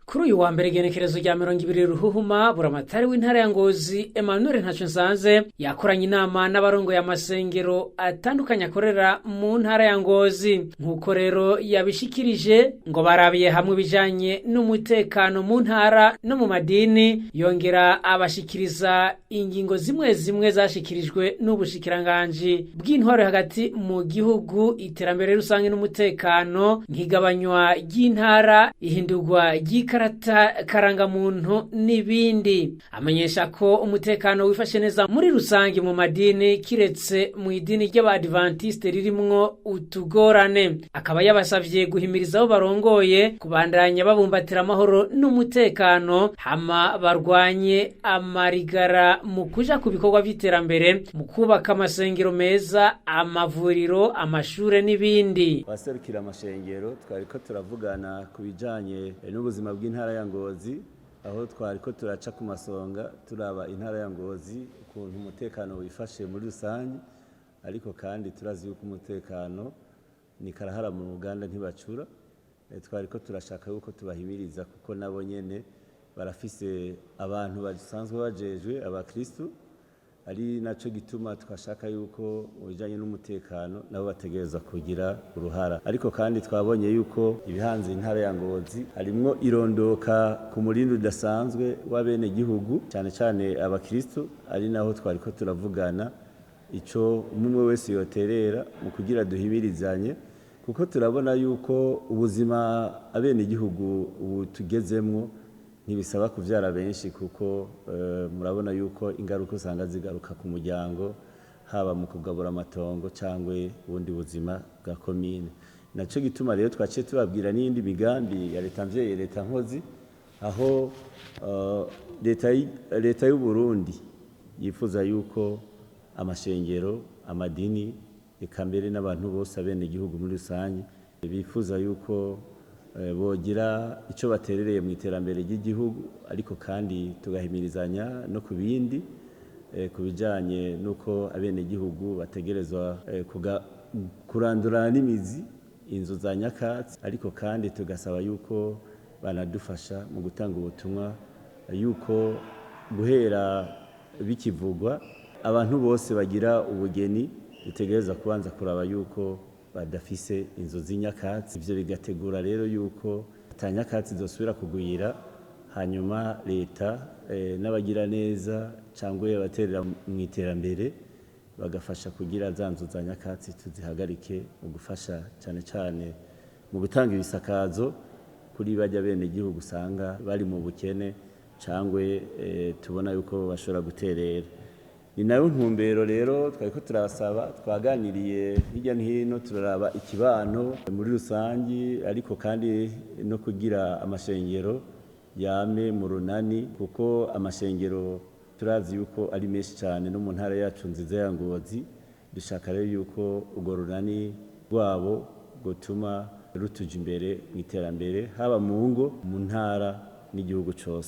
Kuri uyu wa mbere, igenekerezo rya 20 Ruhuhuma, buramatari w'intara ya Ngozi Emmanuel Ntaconsanze yakoranye inama n'abarongoye amasengero atandukanye akorera mu ntara ya Ngozi. Nk'uko rero yabishikirije, ngo barabiye hamwe ibijanye n'umutekano mu ntara no mu madini, yongera abashikiriza ingingo zimwe zimwe zashikirijwe n'ubushikiranganji bw'intwaro hagati mu gihugu, iterambere rusange n'umutekano, nk'igabanywa ry'intara, ihindurwa ry'ikarata karangamuntu n'ibindi. Amenyesha ko umutekano wifashe neza muri rusange mu madini, kiretse mu idini ry'abadivantiste ririmwo utugorane. Akaba yabasavye guhimiriza abo barongoye kubandanya babumbatira amahoro n'umutekano, hama barwanye amarigara mu kuja ku bikorwa vy'iterambere, mu kubaka amasengero meza, amavuriro, amashure n'ibindi. Abaserukira amashengero twariko turavugana ku bijanye n'ubuzima bw'intara ya Ngozi, aho twariko turaca ku masonga turaba intara ya Ngozi ukuntu umutekano wifashe muri rusange. Ariko kandi turazi yuko umutekano ni karahara mu ruganda ntibacura. Twariko turashaka yuko tubahimiriza, kuko nabo nyene barafise abantu basanzwe bajejwe abakristu, ari naco gituma twashaka yuko mu bijanye n'umutekano nabo bategerezwa kugira uruhara. Ariko kandi twabonye yuko ibihanze intara ya Ngozi harimwo irondoka ku murindi udasanzwe w'abene gihugu, cyane cyane abakristu, ari naho twariko turavugana ico umwe wese yoterera mu kugira duhimirizanye, kuko turabona yuko ubuzima abene gihugu ubu tugezemwo ntibisaba kuvyara benshi, kuko murabona yuko ingaruka usanga zigaruka ku muryango, haba mu kugabura amatongo cyangwa ubundi buzima bwa komine. Naco gituma rero twaciye tubabwira n'iyindi migambi ya leta mvyeyi, leta nkozi, aho leta y'u Burundi yifuza yuko amashengero, amadini, eka mbere n'abantu bose, abene igihugu muri rusange, bifuza yuko bogira icyo baterereye mu iterambere ry'igihugu. Ariko kandi tugahimirizanya no ku bindi, ku bijyanye n'uko abenegihugu bategerezwa kurandurana n'imizi inzu za nyakatsi. Ariko kandi tugasaba yuko banadufasha mu gutanga ubutumwa yuko guhera bikivugwa abantu bose bagira ubugeni dutegereza kubanza kuraba yuko badafise inzu z'inyakatsi. Ivyo bigategura rero yuko ata nyakatsi zosubira kugwira, hanyuma leta n'abagira neza cyangwa abaterera mu iterambere bagafasha kugira za nzu za nyakatsi tuzihagarike, mu gufasha cyane cyane mu gutanga ibisakazo kuri bajya bene igihugu usanga bari mu bukene cyangwa tubona yuko bashobora guterera. Ni nayo ntumbero rero twariko turabasaba. Twaganiriye hirya no hino, turaraba ikibano muri rusangi, ariko kandi no kugira amashengero yame mu runani, kuko amashengero turazi yuko ari menshi cyane no mu ntara yacu nziza ya Ngozi. Dushaka rero yuko urwo runani rwabo rwotuma rutuja imbere mu iterambere, haba mu ngo, mu ntara n'igihugu cose.